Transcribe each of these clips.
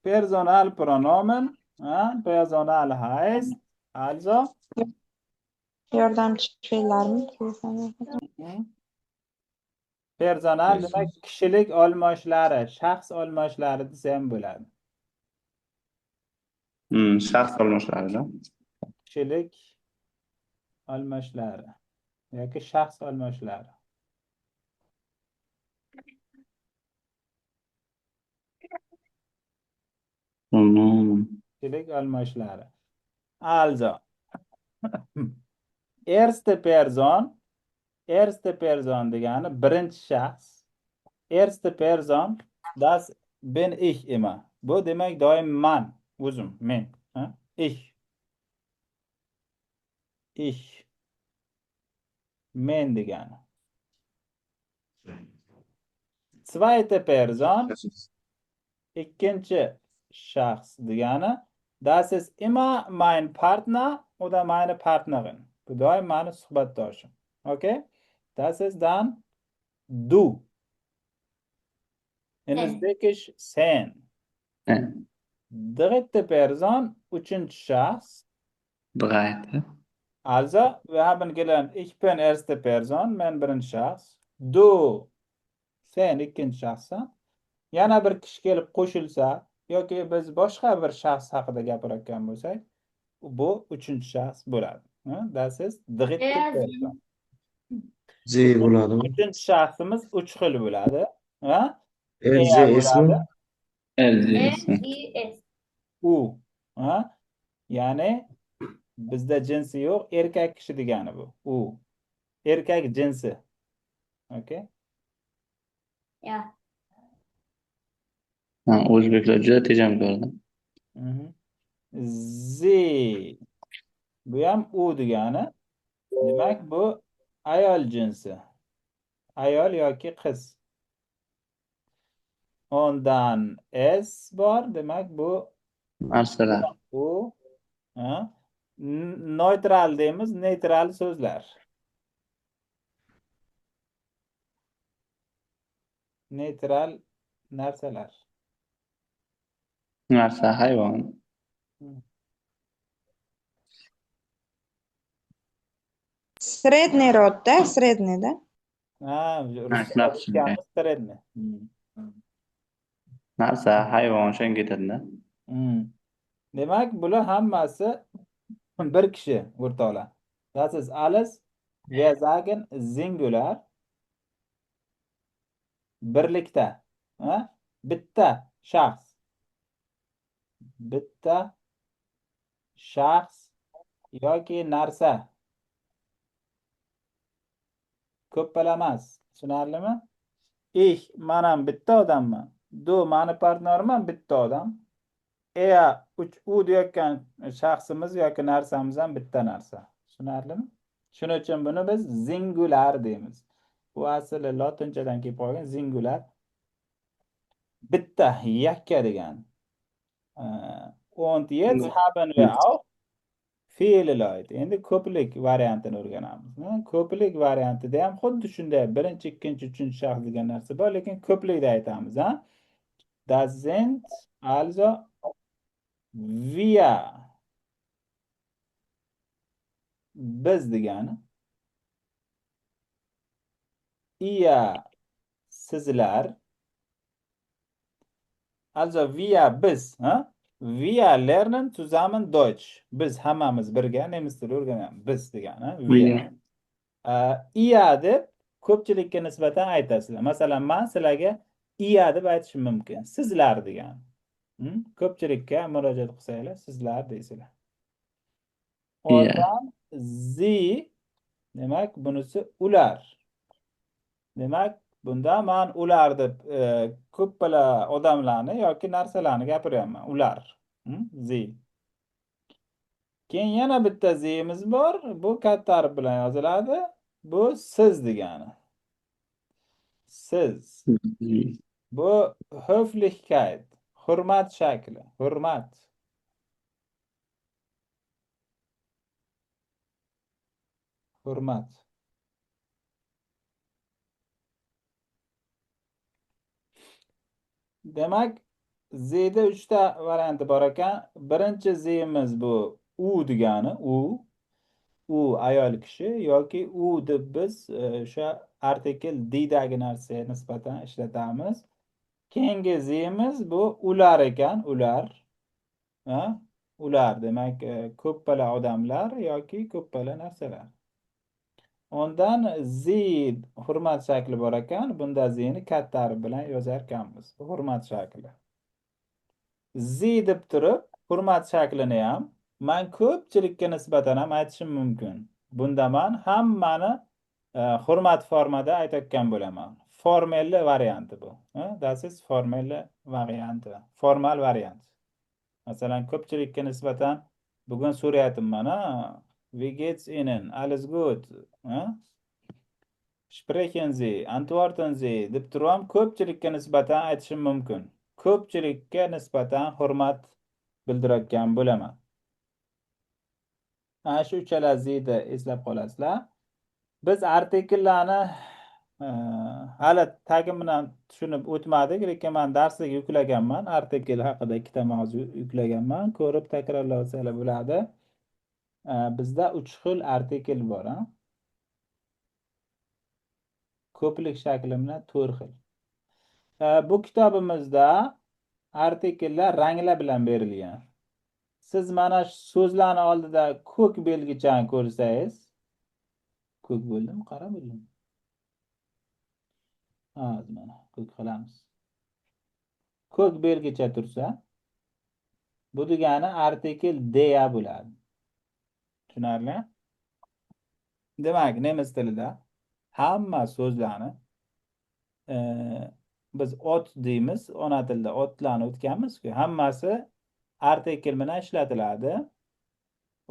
Personalpronomen, ha? Personal heißt also Yordamchi fe'llarmi? Personal demak kishilik olmoshlari, shaxs olmoshlari desa ham bo'ladi. Shaxs olmoshlari. Kishilik olmoshlari yoki shaxs olmoshlari. Kishilik olmoshlari. Also erste Person, erste Person degani birinchi shaxs. Erste Person, das bin ich immer. Bu demak doim man, o'zim, men. Ha? Ich. Ich. Men degani. Zweite Person, ikkinchi shaxs degani, das ist immer mein Partner oder meine Partnerin. Bu doim mani suhbatdoshim. Okay? Das ist dann du. In Uzbekish sen. Dritte Person, uchinchi shaxs. Dritte. Also, wir haben gelernt, ich bin erste Person, men birinchi shaxs. Du, sen ikkinchi shaxssan. Yana bir kishi kelib qo'shilsa yoki biz boshqa bir shaxs haqida gapirayotgan bo'lsak, bu uchinchi shaxs bo'ladi. Das ist dritte Person. Z bo'ladimi? Uchinchi shaxsimiz uch xil bo'ladi. Ha? R, Z, S mi? R, Z, S. S. U. Ha? Ya'ni bizda jinsi yo'q, erkak kishi degani bu. U. Erkak jinsi. Okay? Ya. Ha, o'zbeklar juda tejamkorda. Z. Bu ham u degani. Demak, bu ayol jinsi. Ayol yoki qiz. Ondan S bor, demak bu narsalar. U, ha? Neutral deymiz, neytral so'zlar. Neytral narsalar. Narsa, hayvon. Средний род, да? Средний, да? Ha, shunaqa tushungan. Средний. Narsa, hayvon shunga ketadi-da. Demak, bular hammasi bir kishi, o'rtoqlar. Das ist alles, wir sagen Singular. Birlikda, ha? Bitta shaxs. Bitta shaxs yoki narsa. Ko'pala emas. Tushunarlimi? Ich, men ham bitta odamman. Du, mani partnerim ham bitta odam. Er, u deyotgan shaxsimiz yoki narsamiz ham bitta narsa. Tushunarlimi? Shuning uchun buni biz singular deymiz. Bu asli lotinchadan kelib qolgan singular. Bitta, yakka degan. Und jetzt haben wir auch viele Leute. Endi ko'plik variantini o'rganamiz. Ko'plik variantida ham xuddi shunday birinchi, ikkinchi, uchinchi shaxs degan narsa bor, lekin ko'plikda aytamiz, ha? Das sind also wir. Biz degani. Ihr, sizlar. Also wir, biz, ha? Wir lernen zusammen Deutsch. Biz hammamiz birga nemis tili o'rganamiz. Biz degani, wir. Ihr deb ko'pchilikka nisbatan aytasizlar. Masalan, men sizlarga ihr deb aytishim mumkin. Sizlar degani. Ko'pchilikka murojaat qilsanglar, sizlar deysizlar. Ondan sie, demak, bunisi ular. Demak, bunda men ular deb ko'pala odamlarni yoki narsalarni gapiryapman. Ular. Sie. Keyin yana bitta zimiz bor. Bu katta harf bilan yoziladi. Bu siz degani. Siz. Bu Höflichkeit, hurmat shakli, hurmat. Hurmat. Demak, Zda 3 ta varianti bor ekan. Birinchi Zimiz bu u degani, u ayol kishi yoki u deb biz o'sha artikel ddagi narsaga nisbatan ishlatamiz. Keyingi Zimiz bu ular ekan, ular. Ha? Ular demak, ko'ppala odamlar yoki ko'ppala narsalar. Ondan zi hurmat shakli bor ekan. Bunda zini katta harf bilan yozar ekanmiz. Hurmat shakli. Zi deb turib, hurmat shaklini ham men ko'pchilikka nisbatan ham aytishim mumkin. Bunda men hammani hurmat formada aytayotgan bo'laman. Formelli varianti bu. Das ist formelle varianti. Formal variant. Masalan, ko'pchilikka nisbatan bugun so'rayapman, ha? Wie geht's Ihnen? Alles gut? Ha? Sprechen Sie, antworten Sie deb turib ham ko'pchilikka nisbatan aytishim mumkin. Ko'pchilikka nisbatan hurmat bildirayotgan bo'laman. Ana shu uchala zida eslab qolasizlar. Biz artikellarni hali tagi bilan tushunib o'tmadik, lekin men darslik yuklaganman. Artikel haqida ikkita mavzu yuklaganman. Ko'rib takrorlab olsanglar bo'ladi. Bizda 3 xil artikel bor, ha? Ko'plik shakli bilan 4 xil. Bu kitobimizda artikellar ranglar bilan berilgan. Siz mana shu so'zlarni oldida ko'k belgichani ko'rsangiz, ko'k bo'ldimi, qora bo'ldimi? Hozir mana ko'k qilamiz. Ko'k belgicha tursa, bu degani artikel der bo'ladi. Tushunarli? Demak, nemis tilida hamma so'zlarni biz ot deymiz, ona tilida otlarni o'tganmiz-ku, hammasi artikel bilan ishlatiladi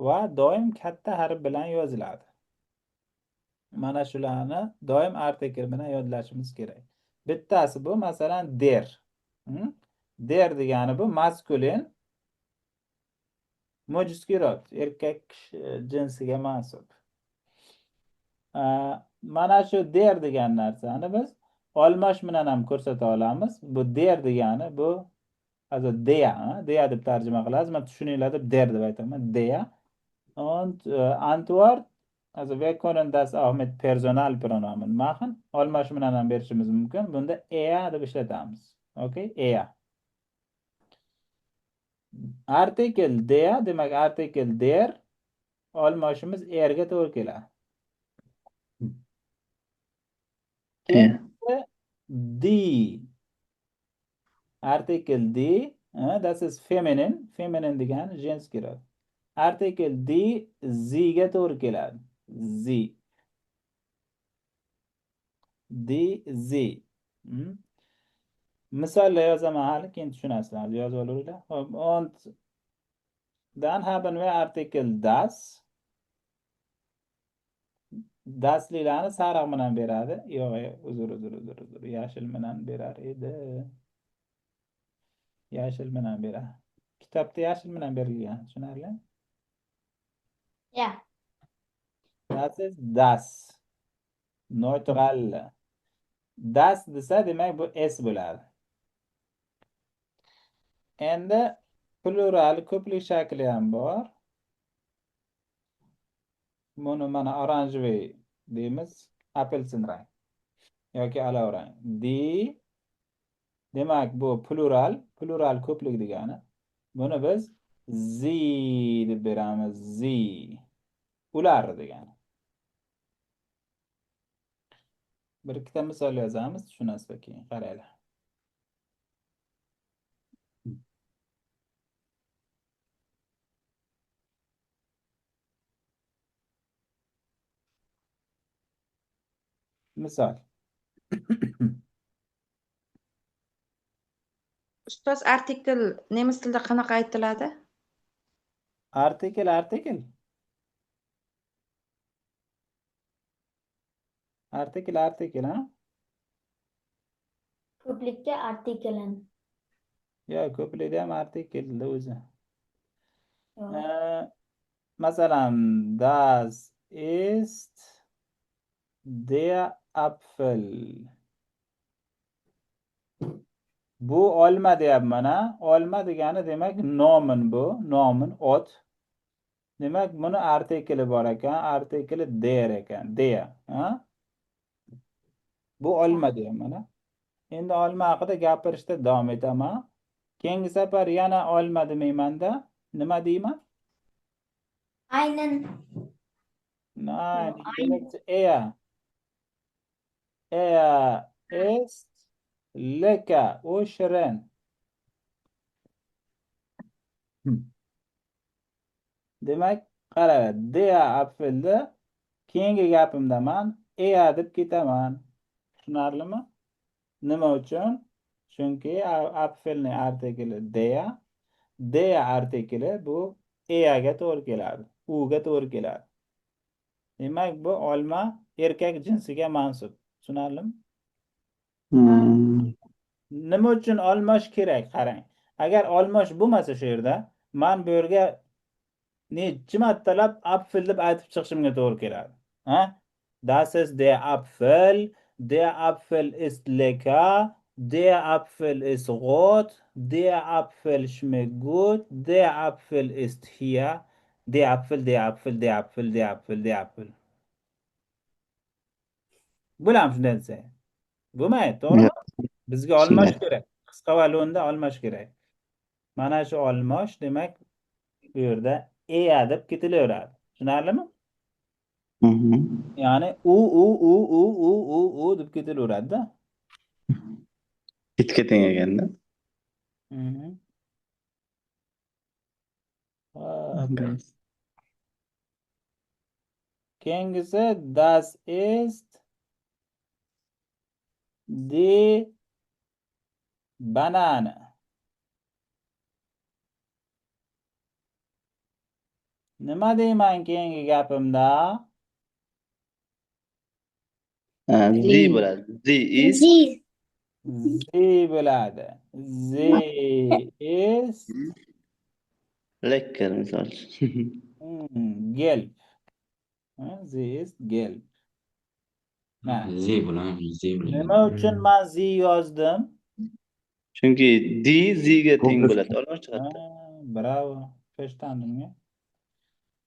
va doim katta harf bilan yoziladi. Mana shularni doim artikel bilan yodlashimiz kerak. Bittasi bu masalan der. Der degani bu maskulin мужской род, erkak jinsiga mansub. Mana shu der degan narsani biz olmosh bilan ham ko'rsata olamiz. Bu der degani bu hozir der, der deb tarjima qilamiz. Men tushuninglar deb der deb aytaman. Der. Und Antwort, also wir können das auch mit Personalpronomen machen. Olmosh bilan ham berishimiz mumkin. Bunda er deb ishlatamiz. Okay, er. Artikel der, demak artikel der olmoshimiz erga to'g'ri keladi. E. Die. Artikel die, das ist feminin. Feminin degani женский род. Artikel die sie ga to'g'ri keladi. Sie. Die, sie. Misollar yozaman hali, keyin tushunasizlar. Yozib olaveringlar. Xo'p, und dann haben wir Artikel das. Dasliklarni sariq bilan beradi. Yo'q, uzr, uzr, uzr, uzr. Yashil bilan berar edi. Yashil bilan beradi. Kitobda yashil bilan berilgan, tushunarli? Ja. Das ist das. Neutral. Das desa, demak bu s bo'ladi. Endi plural ko'plik shakli ham bor. Buni mana oranjevый deymiz, apelsin rang yoki olov rang. Die, demak bu plural, plural ko'plik degani. Buni biz sie deb beramiz, sie. Ular degani. Bir ikkita misol yozamiz, tushunasizlar keyin, qaranglar. Misol. Ustoz, artikel nemis tilida qanaqa aytiladi? Artikel, artikel. Artikel, artikel, ha? Ko'plikda artikelin. Yo'q, ko'plikda ham artikelda o'zi. Yo'q. Masalan, das ist der Apfel. Bu olma deyapman, a? Olma degani demak Nomen bu, Nomen ot. Demak, buni artikeli bor ekan, artikeli der ekan, der, ha? Bu olma deyapman, a? Endi olma haqida gapirishda davom etaman. Keyingi safar yana olma demaymanda, nima deyman? Einen. Nein, No, ich benutze er. Er ist lecker, u shirin. Demak, qara, der Apfelni keyingi gapimda man er deb ketaman. Tushunarlimi? Nima uchun? Chunki Apfelning artikeli der, der artikeli bu erga to'g'ri keladi, uga to'g'ri keladi. Demak, bu olma erkak jinsiga mansub. Tushunarlimi? Hmm. Nima uchun olmosh kerak? Qarang. Agar olmosh bo'lmasa shu yerda, man bu yerga necha martalab Apfel deb aytib chiqishimga to'g'ri keladi. Ha? Das ist der Apfel, der Apfel ist lecker, der Apfel ist rot, der Apfel schmeckt gut, der Apfel ist hier, der Apfel, der Apfel, der Apfel, der Apfel, der Apfel. Bo'ladimi shunday desa? Bo'lmaydi, to'g'rimi? Bizga olmosh kerak. Qisqa va lo'nda olmosh kerak. Mana shu olmosh demak bu yerda er deb ketilaveradi. Tushunarlimi? Mhm. Ya'ni u u u u u u u deb ketilaveradi-da. Itga teng ekanda. Mhm. Hop. Keyingisi das ist die Banane. Nima deyman keyingi gapimda? Ha, Sie bo'ladi. Sie ist Sie. Sie bo'ladi. Sie ist lecker misol uchun. Gelb. Ha, sie ist gelb. Ha. Sie bo'ladi, Sie bo'ladi. Nima uchun man sie yozdim? Chunki die Sie ga teng Ko'p bo'ladi. Olmosh chiqadi. Ha, bravo. Verstanden, ja?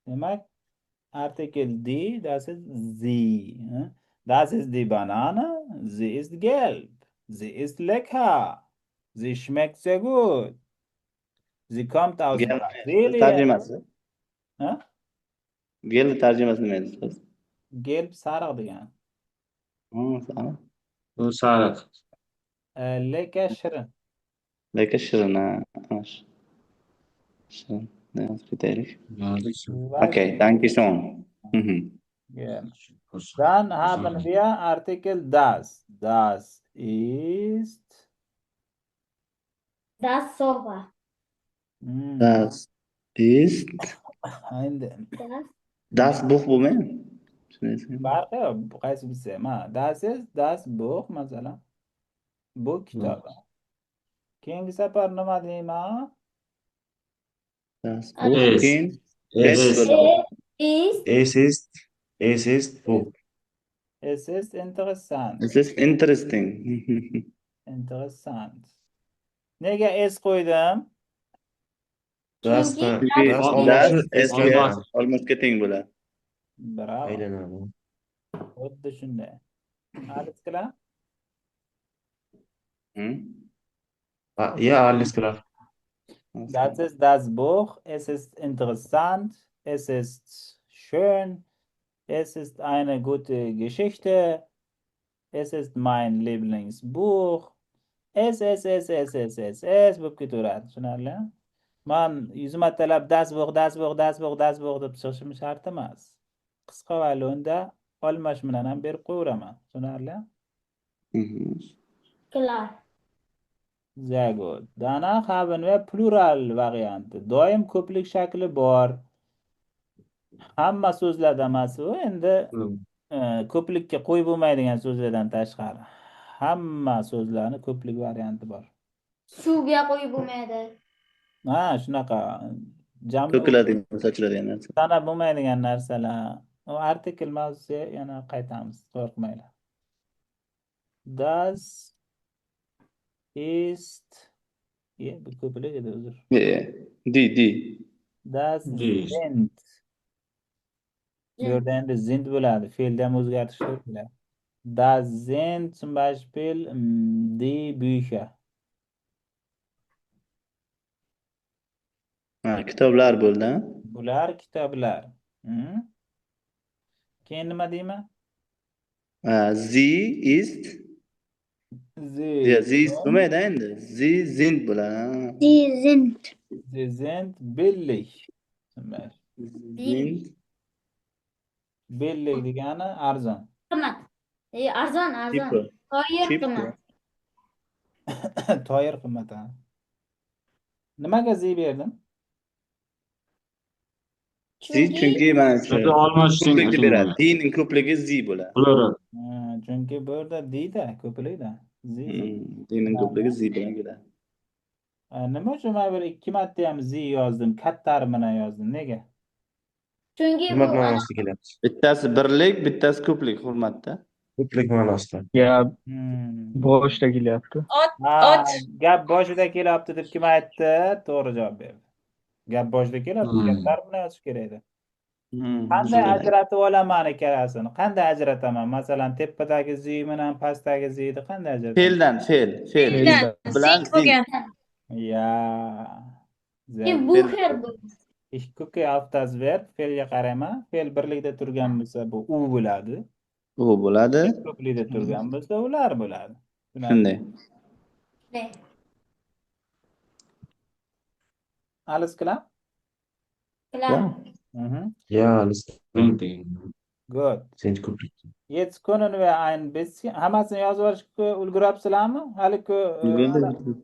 Demak, Artikel die, das ist sie. Ha? Das ist die Banane, sie ist gelb, sie ist lecker, sie schmeckt sehr gut. Sie kommt aus Gelb Brasilien. Tarjimasi. Ha? Gelb tarjimasi nima edi, ustoz? Gelb sariq degan. Ha, sariq. Bu sariq. Lecker shirin. Lecker shirin, ha. Ana shu. Shirin. Yozib ketaylik. Yozdik. Okay, danke schön. Ja. Dann haben wir Artikel das. Das ist Das Sofa. Das ist Endi Das. Das Buch bo'lmaymi? Shunday. Farqi yo'q, qaysi bitsa ham. Ha, das ist das Buch masalan. Bu kitob. Keyingi safar nima deyman? Das Buch Es. keyin Es. es bo'ladi. Ist. Es ist, es ist Buch. Es ist interessant. Es ist interesting. Interessant. Nega es qo'ydim? Das Chunki da, Chunki das das olmoshi es es ga Olmosh. olmoshga teng bo'ladi. Bravo. aylanadi. Xuddi shunday. Alles klar? Hmm? Ah, ja, alles klar. Das ist das Buch. Es ist interessant. Es ist schön. Es ist eine gute Geschichte. Es ist mein Lieblingsbuch. Es, es, es, es, es, es, es bo'lib ketaveradi. Tushunarli? Man yuz martalab das Buch, das Buch, das Buch, das Buch deb chiqishim shart emas. Qisqa va lo'nda olmosh bilan ham berib qo'yaveraman. Tushunarli? Mhm. Klar. Sehr gut. Danach haben wir Plural-Variante. Doim ko'plik shakli bor. Hamma so'zlarda emas u. Endi ko'plikka qo'yib bo'lmaydigan so'zlardan tashqari. Hamma so'zlarni ko'plik varianti bor. Suvga qo'yib bo'lmaydi. Ha, shunaqa. Jamni To'kiladigan, sochiladigan narsa. Sanab bo'lmaydigan narsalar. U artikel mavzusiga yana qaytamiz, qo'rqmanglar. Das Ist bu ko'plik edi, uzr. Die, die. Das Die. Sind. Bu yerda endi sind bo'ladi. Fe'lda ham o'zgartish to'g'ri. Das sind zum Beispiel die Bücher. Ha, kitoblar bo'ldi, ha? Bular kitoblar. Keyin nima deyman? Ha, sie ist Sie Ya, sie ist sind, bo'lmaydi endi. Sie sind bo'ladi. Ha. Sie sind. Sie sind billig. Zum Beispiel. Sind Billig degani arzon. Qimmat. Arzon, arzon. cheaper. Toyir Cheap. qimmat. Toyir qimmat, ha. Nimaga sie berdim? Sie chunki mana shu Yerda olmoshning ko'plikni uchun beradi. bo'ladi. Diening ko'pligi sie bo'ladi. Plural. Ha, chunki bu yerda die-da, ko'plikda. Sie. Diening ko'pligi sie bilan keladi. Nima uchun men bir ikki marta ham sie yozdim, katta harf bilan yozdim? Nega? Chunki bu Hurmat ma'nosida kelyapti. Bittasi birlik, bittasi ko'plik hurmatda. Ko'plik ma'nosida. Ya boshida kelyapti. Ha, Ot. gap boshida kelyapti deb kim aytdi? To'g'ri javob berdi. Gap boshida kelyapti, katta harf bilan yozish kerak edi. Qanday Shunday. ajratib olaman ikkalasini? Qanday ajrataman? Masalan, tepadagi sie bilan pastdagi sieni qanday ajrataman? Fe'ldan, fe'l, fe'l Fe'ldan. bilan Sind bo'lgan. Ya. Die Bücher bu. Ich gucke auf das Verb, fe'lga qarayman. Fe'l birlikda turgan bo'lsa, bu u bo'ladi. U bo'ladi. Ko'plikda turgan bo'lsa, ular bo'ladi. Shunday. Ne? Alles klar? Klar. Ja, alles Sind degan. Gut. Sind ko'plik. Jetzt können wir ein bisschen hammasini yozib olishga ulguryapsizlarmi? Hali Ulgurdim.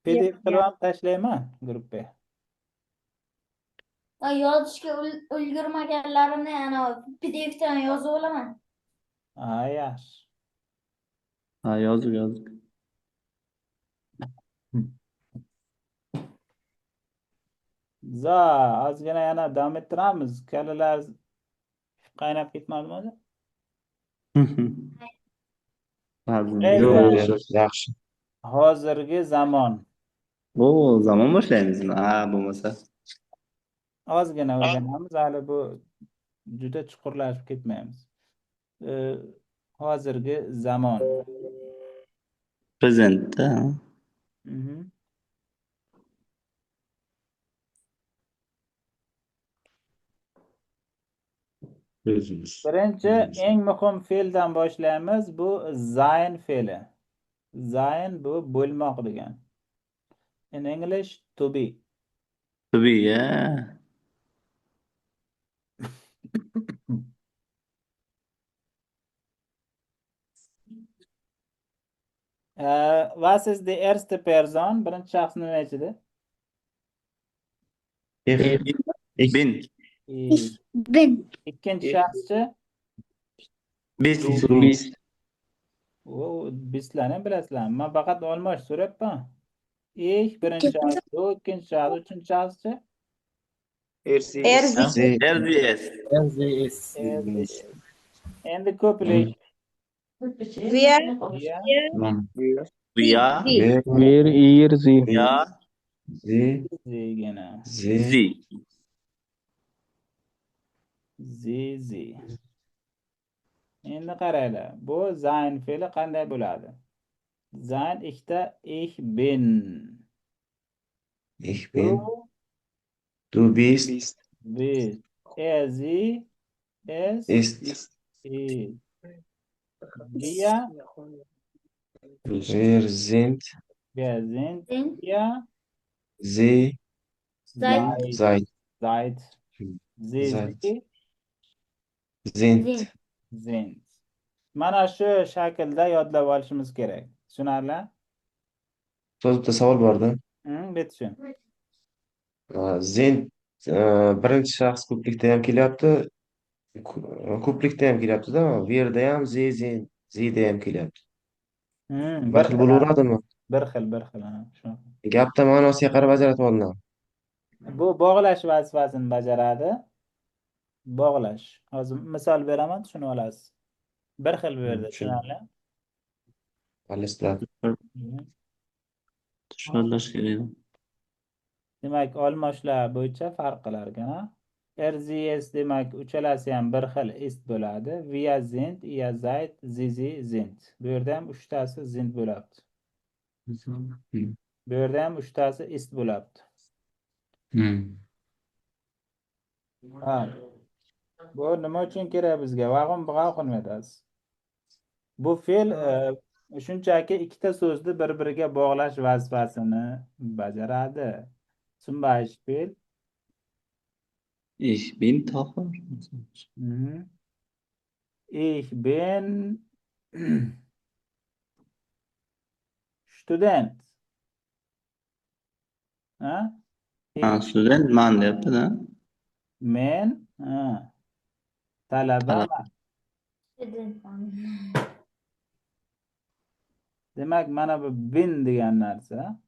PDF qilib ham tashlayman gruppaga. Yozishga ulgurmaganlarimni ana PDFdan yozib olaman. Ha, yaxshi. Ha, yozdik, yozdik. So, ozgina yana davom ettiramiz. Kallalar qaynab ketmadimi hozir? Yo'q, Yo'q. Yaxshi. Hozirgi zamon. Bu zamon boshlaymizmi? Ha, bo'lmasa. Ozgina o'rganamiz, hali bu juda chuqurlashib ketmaymiz. Hozirgi zamon. Presentda. Present. Birinchi eng muhim fe'ldan boshlaymiz. Bu sein fe'li. Sein bu bo'lmoq degan. In English to be. To be, yeah. Was ist die erste Person? Birinchi shaxs nima ichida? Ich. Ich. Bin. Ich. Bin. Ikkinchi shaxschi? Bist. Du. Bist. O, bistlarni ham bilasizlarmi? Men faqat olmosh so'rayapman. Ich birinchi shaxs, du ikkinchi shaxs, uchinchi shaxschi? Er sie. Sie. Er, sie, es. Er, sie, es. Er, sie, es. Endi ko'plik. Wir. Wir. Wir. Wir. Wir, ihr, sie. Ja. Sie. Zigina. Sie. Sie. Sie, sie. Endi qaranglar, bu sein fe'li qanday bo'ladi? Sein ikkita ich bin. Ich bin. Du Du bist. bist. Er, sie, es, Ist. ist. Wir, Wir sind. wir sind. Sind. Ihr Sie. Seid. Seid. Seid. Sie, Seid. sie Sind. Sind. sind. Mana shu shaklda yodlab olishimiz kerak. Tushunarli? Ustoz, bitta savol borda. Bitsin. Sind birinchi shaxs ko'plikda ham kelyapti, ko'plikda ham kelyapti-da, Wirda ham, sie, sind, sieda ham kelyapti. Bir Bir xil xil, bo'laveradimi? bir xil, bir xil, ha, shunaqa. Gapda ma'nosiga qarab ajratib olinadi. Bu bog'lash vazifasini bajaradi. Bog'lash. Hozir misol beraman, tushunib olasiz. Bir xil bu yerda, Tushundim. tushunarli? Alles klar. Tushunlash kerak. Demak, olmoshlar bo'yicha farq qilar ekan, ha? Er, sie, es demak, uchalasi ham bir xil ist bo'ladi. Wir sind, ihr seid, sie, sie sind. Bu yerda ham uchtasi sind bo'lyapti. Bu yerda ham uchtasi ist bo'lyapti. Ha. Bu nima uchun kerak bizga? Warum brauchen wir das? Bu fe'l shunchaki ikkita so'zni bir-biriga bog'lash vazifasini bajaradi. Zum Beispiel Ich bin Tohir. Ich bin Student. Ha? Ha, Ich student man deyapti-da. Men, ha, talabaman. Studentman. Demak, mana bu bin degan narsa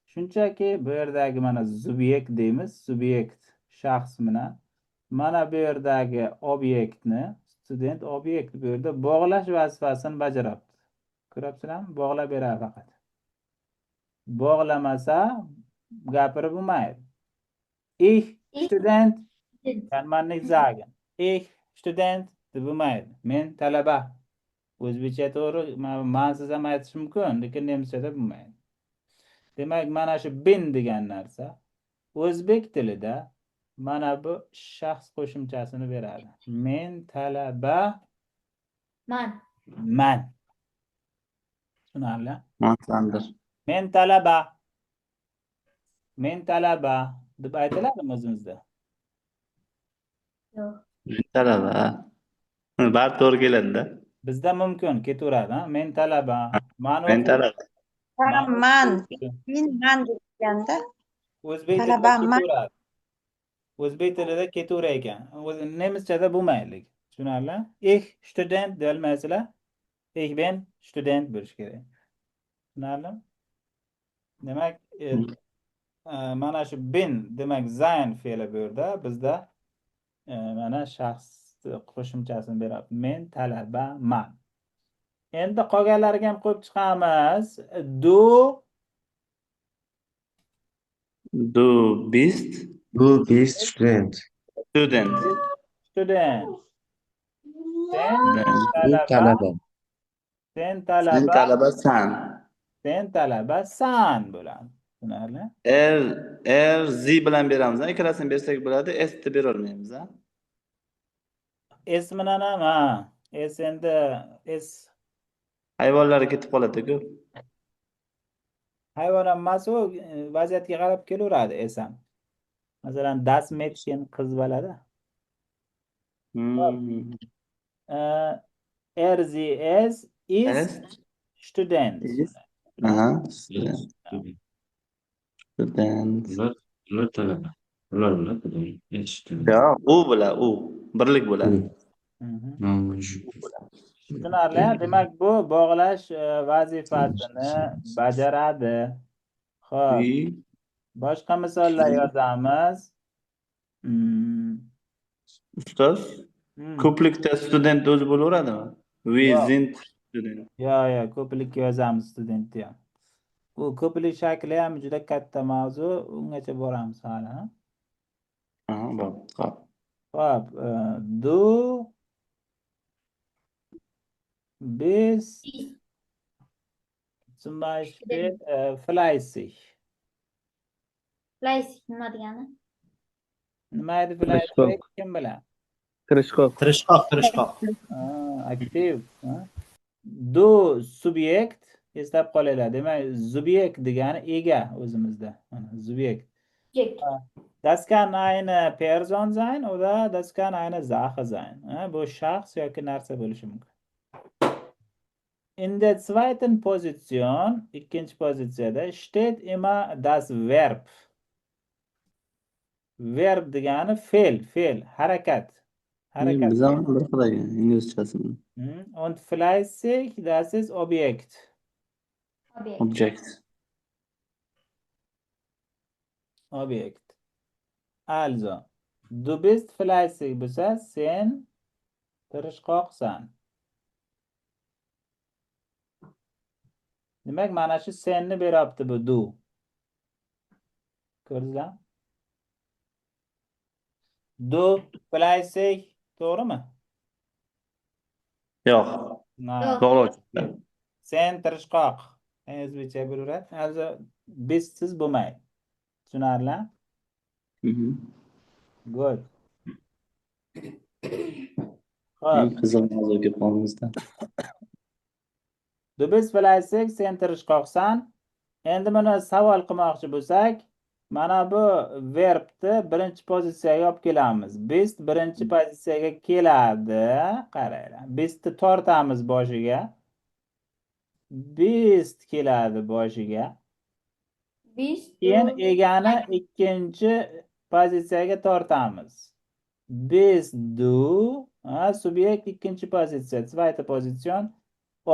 shunchaki bu yerdagi mana subyekt deymiz, subyekt shaxs bilan mana bu yerdagi obyektni, student obyekt bu yerda bog'lash vazifasini bajaradi. Ko'ryapsizlarmi? Bog'lab beradi faqat. Bog'lamasa gapirib bo'lmaydi. Ich Student kann man nicht sagen. Ich Student deb bo'lmaydi. Men talaba. O'zbekcha to'g'ri, mansiz ham aytish mumkin, lekin nemischada bo'lmaydi. Demak, mana shu bin degan narsa o'zbek tilida mana bu shaxs qo'shimchasini beradi. Men talaba Man. Man. Tushunarli? Mansandir. Men talaba. Men talaba deb aytiladimi o'zimizda? Yo'q. Men talaba. Bari to'g'ri keladi-da. Bizda mumkin ketaveradi, ha? Men talaba. Man Men talaba. Man. Men man deganda O'zbek tilida Talabaman. ketaveradi. O'zbek tilida ketaverar ekan. O'zi nemischada bo'lmaydi lekin. Tushunarli? Ich Student deyolmaysizlar. Ich bin Student bo'lishi kerak. Tushunarli? Demak, mana shu bin demak sein fe'li bu yerda bizda mana shaxs qo'shimchasini beradi. Men talabaman. Endi qolganlariga ham qo'yib chiqamiz. Du Du bist Du bist Student. Student. Student. Sen Du talaba, talaba. sen Sen talaba, talabasan. sen talabasan bo'ladi. Tushunarli? Er, sie bilan beramiz. Ikkalasini bersak bo'ladi, es deb bera olmaymiz, ha? Es bilan ham, ha. Es endi es Hayvonlar ketib qoladi-ku. Hayvon ham emas u, vaziyatga qarab kelaveradi es ham. Masalan, das Mädchen qiz bolada. Er, sie, es ist Es Student. ist. Aha, student. Student. Ular talaba. Ular bo'ladi. Eshitdim. Yo'q, u bo'ladi, u. Birlik bo'ladi. Tushunarli. Demak, bu bog'lash vazifasini bajaradi. Xo'p. Boshqa misollar yozamiz. Ustoz, ko'plikda student o'zi bo'laveradimi? We Yo'q. sind student. Yo'q, ko'plikka yozamiz studentni ham. Bu ko'plik shakli ham juda katta mavzu, ungacha boramiz hali, ha? Aha, bo'pti. Xo'p. Xo'p, du bist zum Beispiel fleißig. Fleißig nima degani? Nima edi fleißig? Tirishqoq. Kim biladi? Tirishqoq. Tirishqoq, tirishqoq. Aktiv. Ha? Du subyekt eslab qolinglar. Demak, subyekt degani ega o'zimizda. Mana subyekt. Subjekt. Das kann eine Person sein oder das kann eine Sache sein. Ha, bu shaxs yoki narsa bo'lishi mumkin. In der zweiten Position, ikkinchi pozitsiyada steht immer das Verb. Verb degani fe'l, fe'l, harakat. Harakat. Biz ham bir xil ekan inglizchasi bilan. Und fleißig, das ist Objekt. Obyekt. Object. Objekt. Also, du bist fleißig bo'lsa, sen tirishqoqsan. Demak, mana shu senni beryapti bu du. Ko'rdingizlar? Du fleißig, to'g'rimi? Yo'q. Na. To'g'ri. Sen tirishqoq. O'zbekcha bo'laveradi. Hozir bizsiz bo'lmaydi. Tushunarli? Good. Eng Xo'p. qiziq mavzuga kelib qoldimizda. Du bist fleißig, sen tirishqoqsan. Endi buni savol qilmoqchi bo'lsak, mana bu verbni birinchi pozitsiyaga olib kelamiz. Bist birinchi pozitsiyaga keladi. Qaranglar. Bistni tortamiz boshiga. Bist keladi boshiga. Bist. Keyin egani ikkinchi pozitsiyaga tortamiz. Bist du, subyekt ikkinchi pozitsiya, zweite Position,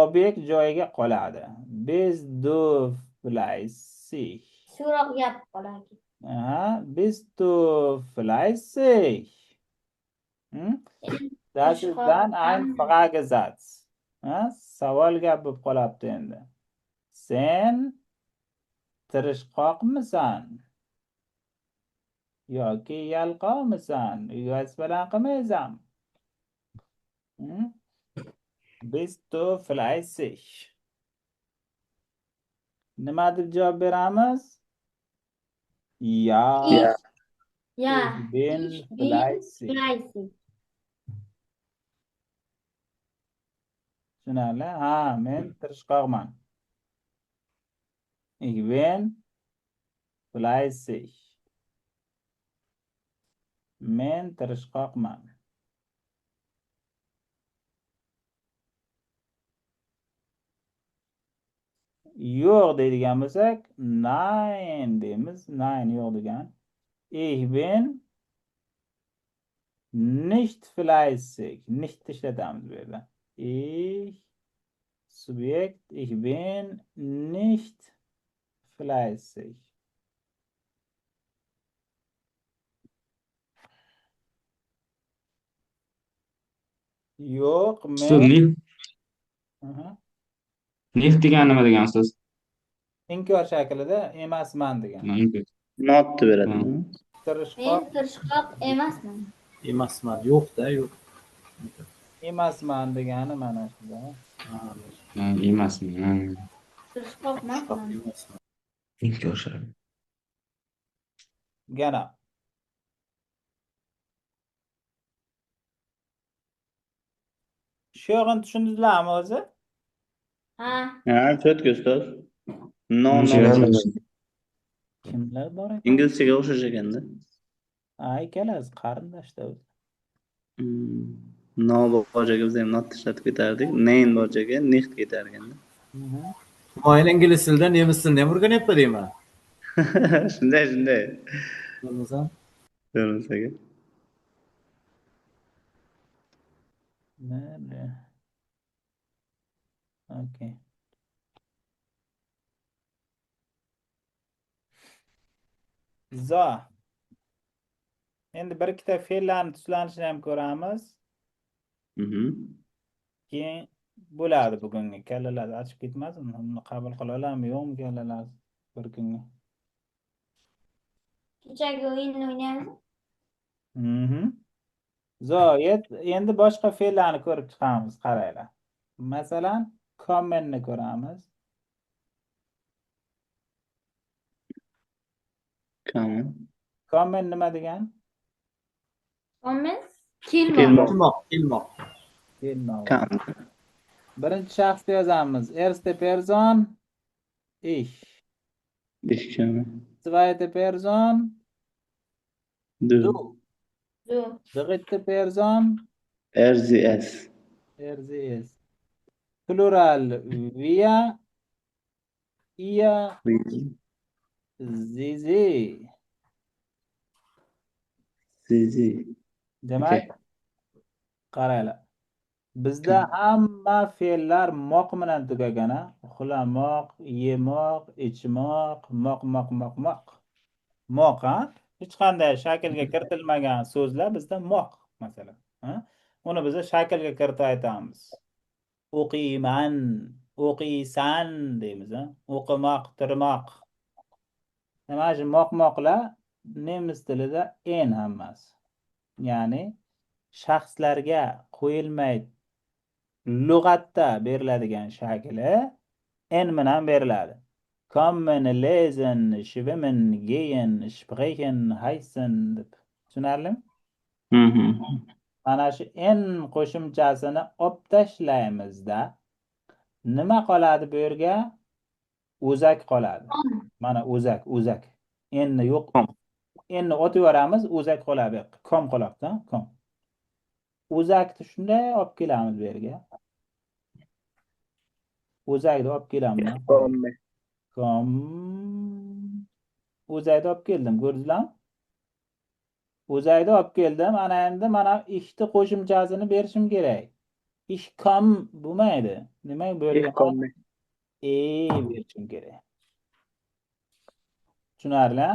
obyekt joyiga qoladi. Bist du fleißig. So'roq gap qoladi. Aha, bist du fleißig? Das ist dann ein Fragesatz. Ha, savol gap bo'lib qolyapti endi. Sen tirishqoqmisan yoki yalqovmisan? Uyga bilan qilmaysan. Bist du fleißig? Nima deb javob beramiz? Ja. Ich, ja. Ich bin Ich bin fleißig. fleißig. Tushunarli? Ha, men tirishqoqman. Ich bin fleißig. Men tirishqoqman. Yo'q deydigan bo'lsak, nein deymiz. Nein yo'q degan. Ich bin nicht fleißig. Nicht ishlatamiz bu yerda. Ich Subjekt, ich bin nicht fleißig. Yo'q, Ustoz, men nicht Aha. nicht degani nima degan ustoz? Inkor shaklida emasman degan. Inkor. Not deb beradi. Tirishqoq Men tirishqoq emasman. Emasman, yo'q-da, yo'q. Emasman degani mana shuda. Ha, emasman. Tirishqoq emasman. Inkor shakli. Gana. Shu yog'ini tushundingizlarmi o'zi? Ha. Ha, четко, ustoz. No, no. Kimlar bor ekan? Inglizchaga o'xshash ekanda. Ha, ikkalasi qarindoshda o'zi. No bor joyga biz ham not ishlatib ketardik. Nein bor joyga nicht ketar ekanda. Humoyun ingliz tilida nemis tilini ham o'rganyapti deyman. Shunday, shunday. Bo'lmasam? Bo'lmasa aka. Nerede? Okay. So. Endi bir ikkita fe'llarni tuslanishini ham ko'ramiz. Keyin bo'ladi bugungi kallalar achib ketmasin. Uni qabul qila olammi, yo'qmi kallalar bir kunga? Kechagi o'yinni o'ynaymiz. So, endi boshqa fe'llarni ko'rib chiqamiz, qaranglar. Masalan, kommenni ko'ramiz. Kommen. Kommen nima degan? Kommen kelmoq. Kelmoq, kelmoq. Kelmoq. Kommen. Birinchi shaxsda yozamiz. Erste Person ich. Ich komme. Zweite Person Du. du. Du. Dritte Person Er, sie, es. er, sie, es. Plural wir, ihr, sie, sie. Sie, sie. Demak, qaranglar. Bizda hamma fe'llar moq bilan tugagan, ha? Uxlamoq, yemoq, ichmoq, moq, moq, moq, moq. Moq, ha? Hech qanday shaklga kiritilmagan so'zlar bizda moq, masalan, ha? Uni biz shaklga kiritib aytamiz. O'qiyman, O'qiysan deymiz, ha? O'qimoq, tirmoq. Mana shu moq-moqlar nemis tilida n hammasi. Ya'ni shaxslarga qo'yilmay lug'atda beriladigan shakli n bilan beriladi. Kommen, lesen, schwimmen, gehen, sprechen, heißen deb. Tushunarlimi? Mana shu n qo'shimchasini olib tashlaymizda nima qoladi bu yerga? O'zak qoladi. Mana o'zak, o'zak. N yo'q. N ni otib yuboramiz, o'zak qoladi bu yoqqa. Kom qoladi, kom. O'zakni shunday olib kelamiz bu yerga. O'zakni olib kelamiz. Kom. O'zakni olib keldim, ko'rdingizlarmi? O'zakni olib keldim. Ana endi mana ikkita qo'shimchasini berishim kerak. Ich kom bo'lmaydi. Demak, bu yerga e berishim kerak. Tushunarli?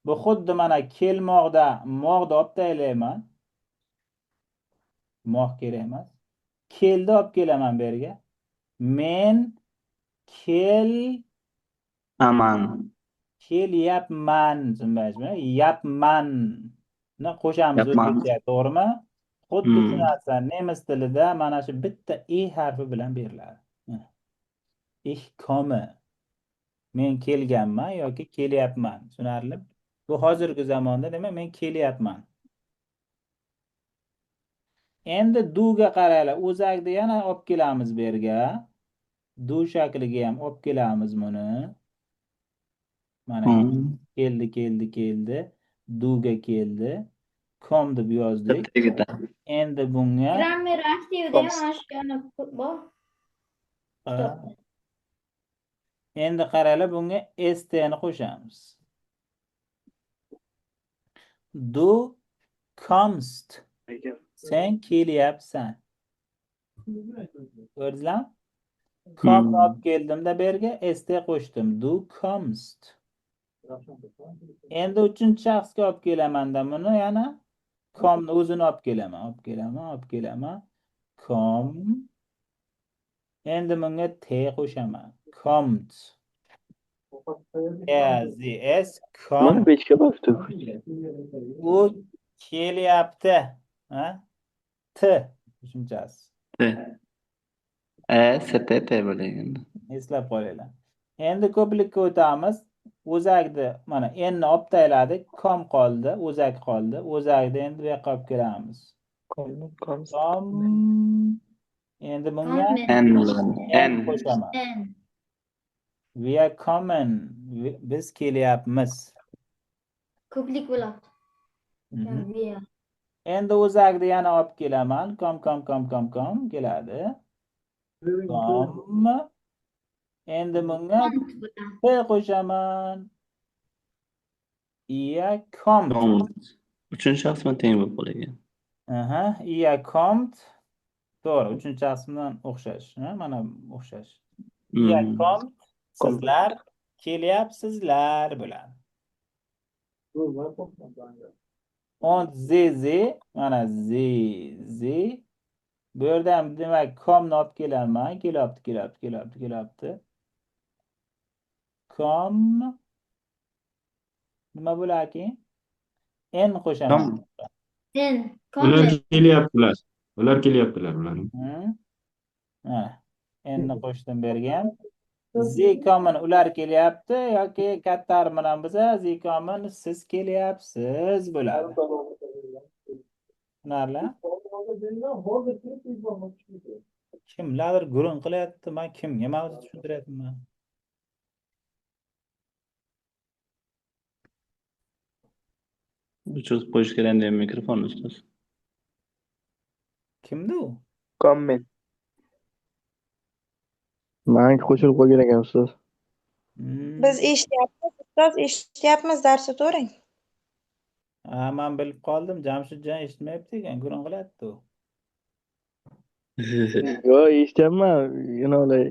Bu xuddi mana kelmoqda moqni olib tashlayman. Moq kerak emas. Keldi olib kelaman bu yerga. Men kel Aman. Kelyapman, tushunmayapsizmi? Yapman ni qo'shamiz o'zbekcha, to'g'rimi? Xuddi shu narsa nemis tilida mana shu bitta e harfi bilan beriladi. Ich komme. Men kelganman yoki kelyapman. Tushunarlimi? Bu hozirgi zamonda demak men kelyapman. Endi duga qaranglar. O'zakni yana olib kelamiz bu yerga. Du shakliga ham olib kelamiz buni. Mana keldi, keldi, keldi. Duga keldi. Kom deb yozdik. Endi bunga Grammar aktivda ham mana shu bor. Endi qaranglar, bunga st ni qo'shamiz. Du kommst. Sen kelyapsan. Ko'rdingizlarmi? Kom olib keldimda bu yerga st qo'shdim. Du kommst. Endi uchinchi shaxsga olib kelamanda buni yana komni o'zini olib kelaman, olib kelaman, olib kelaman. Kom. Endi bunga t qo'shaman. Kommt. E, Z, S, kom. Mana bechka bosdi. U kelyapti. Ha? T qo'shimchasi. T. E, S, T, T bo'lgan. Eslab qolinglar. Endi ko'plikka o'tamiz. O'zakni mana n ni olib tashladik, kom qoldi, o'zak qoldi. O'zakni endi bu yoqqa olib kelamiz. Kom, kom. Kom. Endi bunga N n N qo'shaman. N. Wir kommen. Biz kelyapmiz. Ko'plik bo'ladi. Wir. Endi o'zakni yana olib kelaman. Kom, kom, kom, kom, kom keladi. Kom. Endi bunga T qo'shaman. Ihr kommt. Kommt. Uchinchi shaxs bilan teng bo'lib qolgan. Aha, ihr kommt. To'g'ri, uchinchi shaxs bilan o'xshash. Ha, mana o'xshash. Ihr kommt. Sizlar kelyapsizlar bo'ladi. Und sie, sie, mana sie, sie. Bu yerda ham demak komni olib kelaman. Kelyapti, kelyapti, kelyapti, kelyapti. Kom nima bo'larki? N qo'shaman. N. Ular kelyaptilar. Ular kelyaptilar ular. Ha, N ni qo'shdim bu yerga ham. Sie kommen ular kelyapti yoki katta harf bilan bo'lsa Sie kommen siz kelyapsiz bo'ladi. Tushunarli? Kimlardir gurung qilyapti, men kimga mavzu tushuntiryapman? O'chirib qo'yish kerak endi mikrofonni ustoz. Kimdi u? Kommen. Menga qo'shilib qo'ygan ekan ustoz. Biz eshityapmiz, ustoz, eshityapmiz, dars o'tavering. Ha, men bilib qoldim, Jamshidjon eshitmayapti ekan, gurung qilyapti u. Yo'q, eshityapman. Yana ular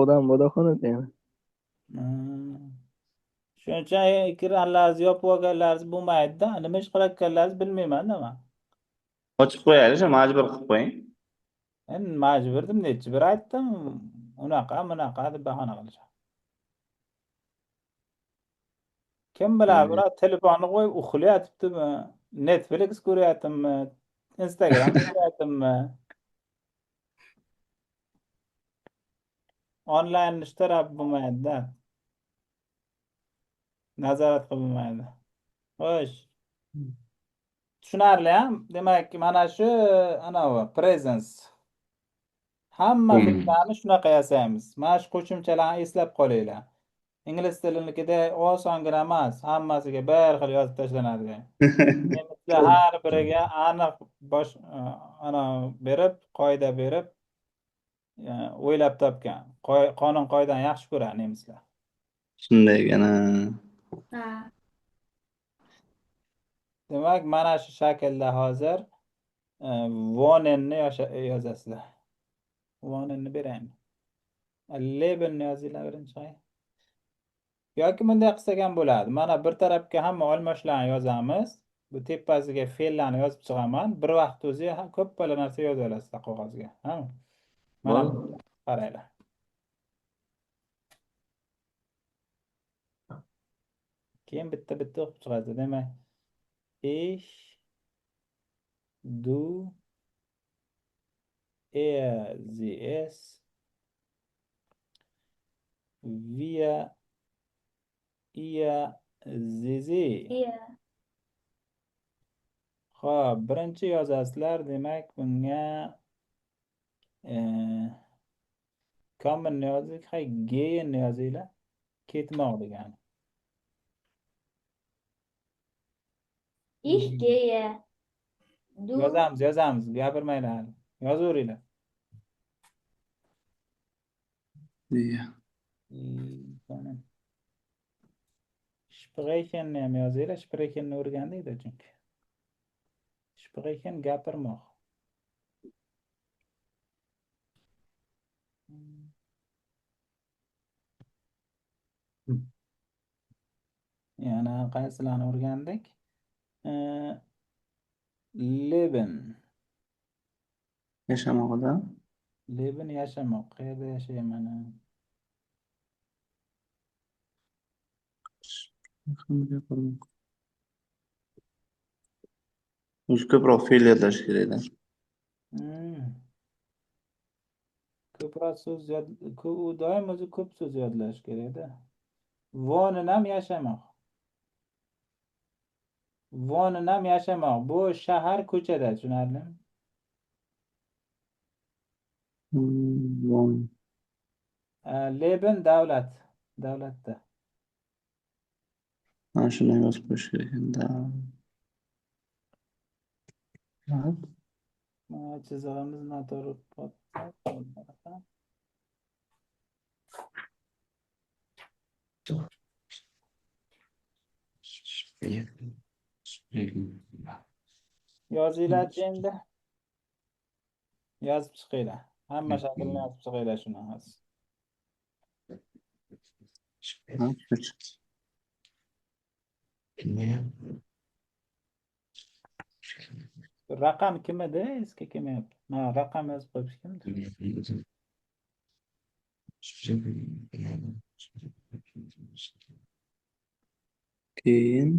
odam bor xonada yana. Shuning uchun ekranlaringizni yopib olganlaringiz bo'lmaydi-da. Nima ish qilayotganlaringizni bilmayman-da men. Ochib qo'yaylik, shu majbur qilib qo'ying. Endi majburdim, necha bir aytdim. Unaqa, bunaqa deb bahona qilishadi. Kim biladi, bular telefonni qo'yib uxlayotibdimi, Netflix ko'ryaptimi, Instagram ko'ryaptimi? Onlayn ishtirab bo'lmaydi-da. Nazorat qilib bo'lmaydi. Xo'sh. Tushunarli, ha? Demak, mana shu anavi presence. Hamma fe'llarni shunaqa yasaymiz. Mana shu qo'shimchalarni eslab qolinglar. Ingliz tilinikida osongina emas, hammasiga bir xil yozib tashlanadi. Nemislar har biriga aniq bosh ana berib, qoida berib o'ylab topgan. Qonun qoidani yaxshi ko'radi nemislar. Shunday ekan. Ha. Demak, mana shu shaklda hozir wohnenni yozasizlar. Wohnenni beraymi? Lebenni yozinglar birinchi. Yoki bunday qilsak ham bo'ladi. Mana bir tarafga hamma olmoshlarni yozamiz. Bu tepasiga fe'llarni yozib chiqaman. Bir vaqt o'zi ko'p bala narsa yoza olasizlar qog'ozga. Ha? Mana qaranglar. Keyin bitta-bitta o'qib chiqasiz. Demak, ich, du, er, sie, es, wir, ihr, sie, sie. Xo'p, birinchi yozasizlar, demak, bunga kommenni yozdik, hay, geyenni yozinglar. Ketmoq degani. Ich gehe. Du. Yozamiz, yozamiz, gapirmanglar hali. Yozaveringlar. Iya. Sprechenni ham yozinglar. Sprechenni o'rgandik-da chunki. Sprechen gapirmoq. Yana qaysilarni o'rgandik? Leben. Yashamoqda. Leben yashamoq. Qayerda yashayman? O'zi ko'proq fe'l yodlash kerak-da. Ko'proq so'z yod, u doim o'zi ko'p so'z yodlash kerak-da. Wohnen ham yashamoq. Wohnen ham yashamoq. Bu shahar ko'chada, tushunarlimi? Wohnen. Leben davlat, davlatda. Mana shuni yozib qo'yish kerak endi. Mana chizig'imiz noto'g'ri bo'ldi. Yozinglarchi endi. Yozib chiqinglar. Hamma shaklni yozib chiqinglar shuni hozir. Raqam kim edi? Esga kelmayapti. Mana raqam yozib qo'yish kimdir? Keyin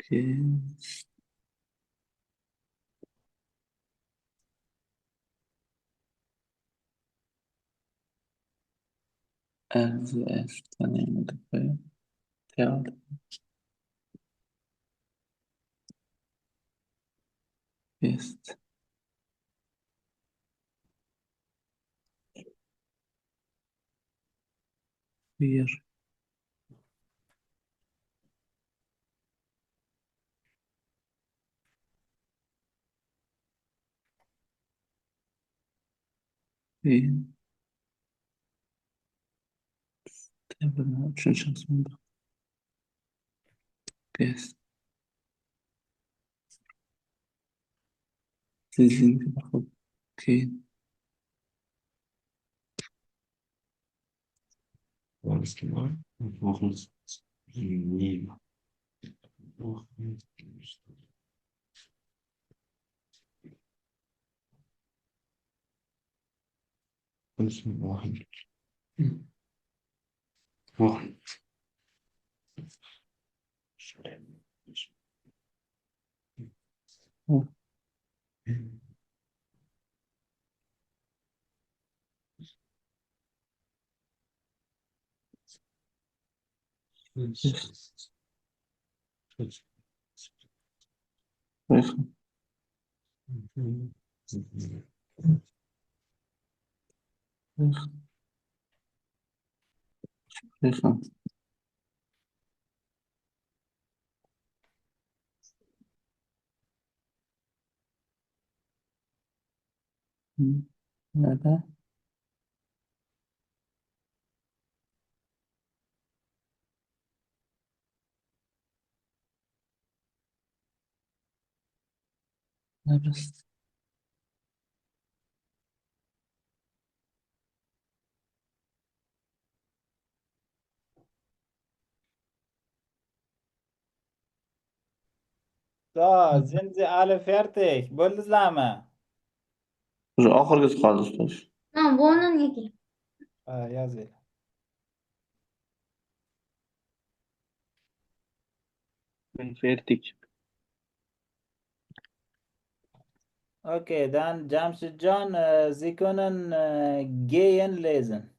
keyin S T ist wir Uchinchi Gest. Keyin. Wohin. Wohin. Sprechen. Sprechen. Nerede? Nerede? So, sind Sie alle fertig? Bo'ldingizlarmi? O'sha oxirgisi qoldi ustoz. Ha, wohnen ekan. Ha, yozinglar. Men fertig. Okay, dann Jamshidjon, Sie können gehen lesen.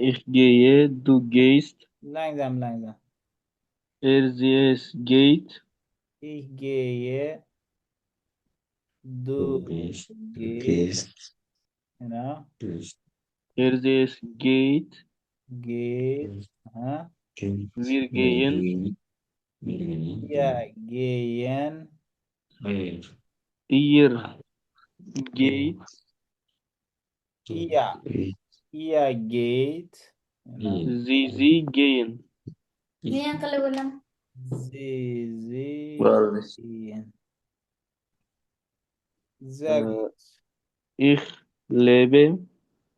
Ich gehe, du gehst, Langsam, langsam. er, sie, es geht, Ich gehe, du Du gehst, du gehst, gehst, genau, gehst, er, sie, es geht, geht, aha. gehst, wir wir gehen, gehen, wir gehen, Wir gehen, wir, ihr ah, geht, ihr, Ich. ihr geht, genau. wir, sie, sie gehen. Men qilib bo'laman. Sie, sie Bo'ldi. gehen. Sehr gut. Ich lebe,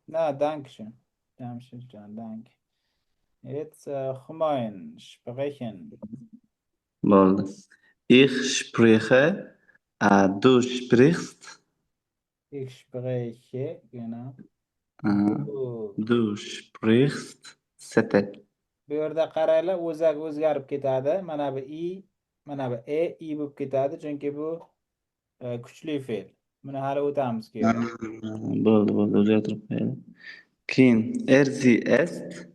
Na, danke schön. Jamshidjon, danke. Jetzt Humayun, sprechen. Bo'ldi. Ich spreche, du sprichst, Ich spreche, genau. Du. du sprichst, sete. Bu yerda qaranglar, o'zak o'zgarib ketadi. Mana bu i, mana bu e, i bo'lib ketadi, chunki bu kuchli fe'l. Buni hali o'tamiz keyin. Bo'ldi, bo'ldi, o'zgartirib qo'yaylik. Keyin er, sie, est,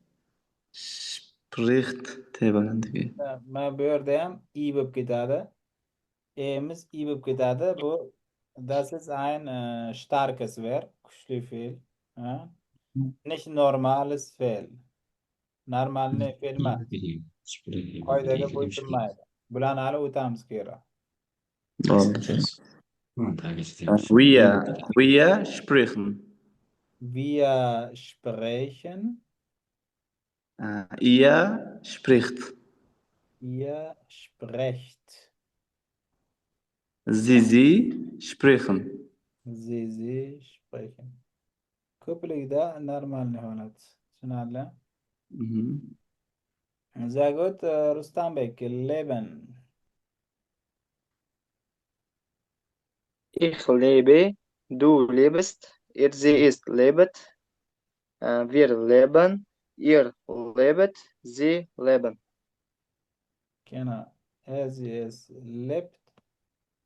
spricht T balandligi. Mana bu yerda ham i bo'lib ketadi. E'miz i bo'lib ketadi. Bu das ist ein starkes Verb, kuchli fe'l. Ha? Nicht normales fe'l. Normalniy fe'l emas. Qoidaga bo'ysunmaydi. Bularni hali o'tamiz keyin. Bo'ldi. Wir sprechen. Wir sprechen. Ihr spricht. Ihr sprecht. Sie, sie sprechen. Sie, sie sprechen. Ko'plikda normalniy holat. Tushunarli? Mhm. Sehr gut, Rustambek, leben. Ich lebe, du lebst, er, sie, es lebt, wir leben, ihr lebt, sie leben. Genau. Er, sie, es lebt.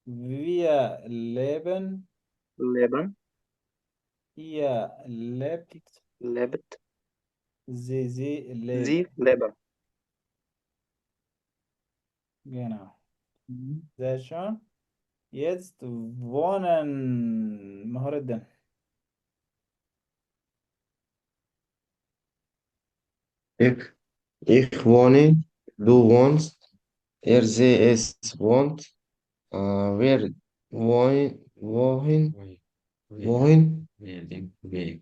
Wir leben. Leben, Ihr lebt. lebt, Sie, sie leben. sie leben. Genau. Sehr schön. Jetzt wohnen. Muhriddin. Ich wohne, du wohnst, er, sie, es wohnt, wir wohnen, wohin, wohin, wir,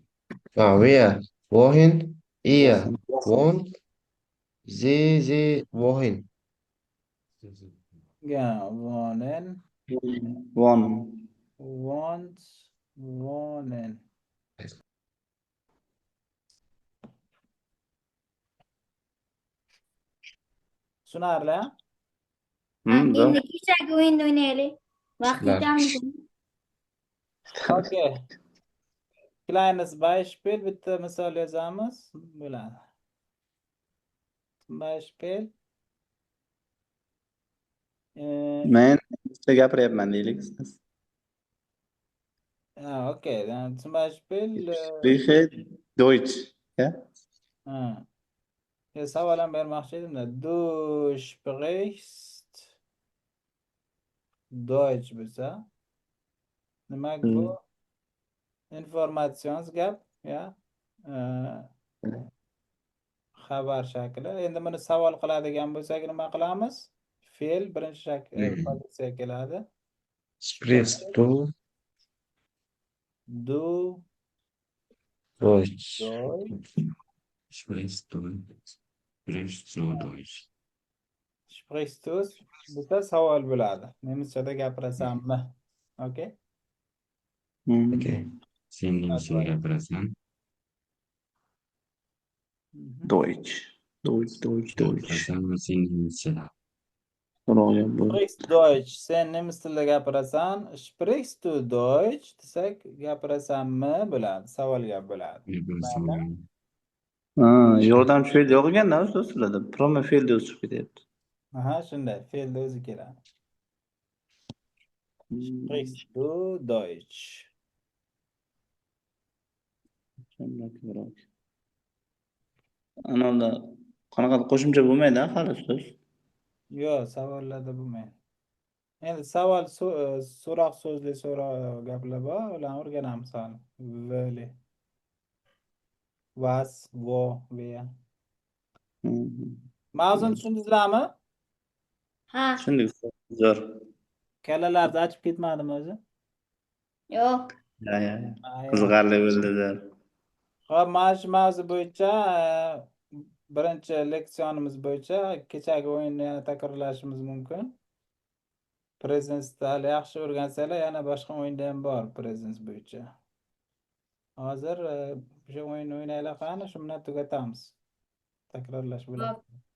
wohin, ihr wohnt, sie, sie, wohin. Genau. Wohnen. Wohnen. Wohnt. Wohnen. Tushunarli, a? Da. Endi kechagi o'yinni o'ynaylik. Vaqt Sizlar. yetamiz. Okay. Kleines Beispiel, bitta misol yozamiz, bo'ladi. Zum Beispiel. Men inglizcha gapiryapman deylik. Ha, okay. Zum Beispiel, Spreche Deutsch. Ja? Ha. Ya, savol ham bermoqchi edimda. Du sprichst Deutsch bo'lsa, demak, bu Informationsgap, ya. Xabar shakli. Endi buni savol qiladigan bo'lsak, nima qilamiz? Fe'l birinchi shakl pozitsiyaga keladi. Sprichst du Du Deutsch? Deutsch. Sprichst du? Sprichst du Deutsch? Sprichst du bo'lsa, savol bo'ladi. Nemischada gapirasanmi? Okay. Okay. Sen nemishcha gapirasan. Deutsch. Deutsch, Deutsch, Deutsch. Gapirasanmi sen nemishcha? So'roq gap bu. Sprichst Deutsch. Sen nemis tilida gapirasan. Sprichst du Deutsch desak, gapirasanmi bo'ladi. Savol gap bo'ladi. Gapirasanmi? Ha, yordamchi fe'l yo'q ekanda ustoz sizlarda. Прямо fe'lda o'zi chiqib ketyapti. Aha, shunday. Fe'lda o'zi keladi. Sprichst du Deutsch? Biroq. Anavda qanaqa qo'shimcha bo'lmaydi hali, ustoz? Yo'q, savollarda bo'lmaydi. Endi savol so'roq so'zli so'roq gaplar bor, ularni o'rganamiz hali. W-li. Was, wo, wer. Mavzuni tushundingizlarmi? Ha. Tushundik, zo'r. Kallalarni achib ketmadimi o'zi? Yo'q. Ya. Ha, ya. Qiziqarli bo'ldi, zo'r. Xo'p, mana shu mavzu bo'yicha, birinchi leksiyonimiz bo'yicha kechagi o'yinni yana takrorlashimiz mumkin. Präsensni hali yaxshi o'rgansanglar, yana boshqa o'yinda ham bor Präsens bo'yicha. Hozir o'sha o'yinni o'ynaylik qani, shu bilan tugatamiz. Takrorlash bo'ladi. Xo'p.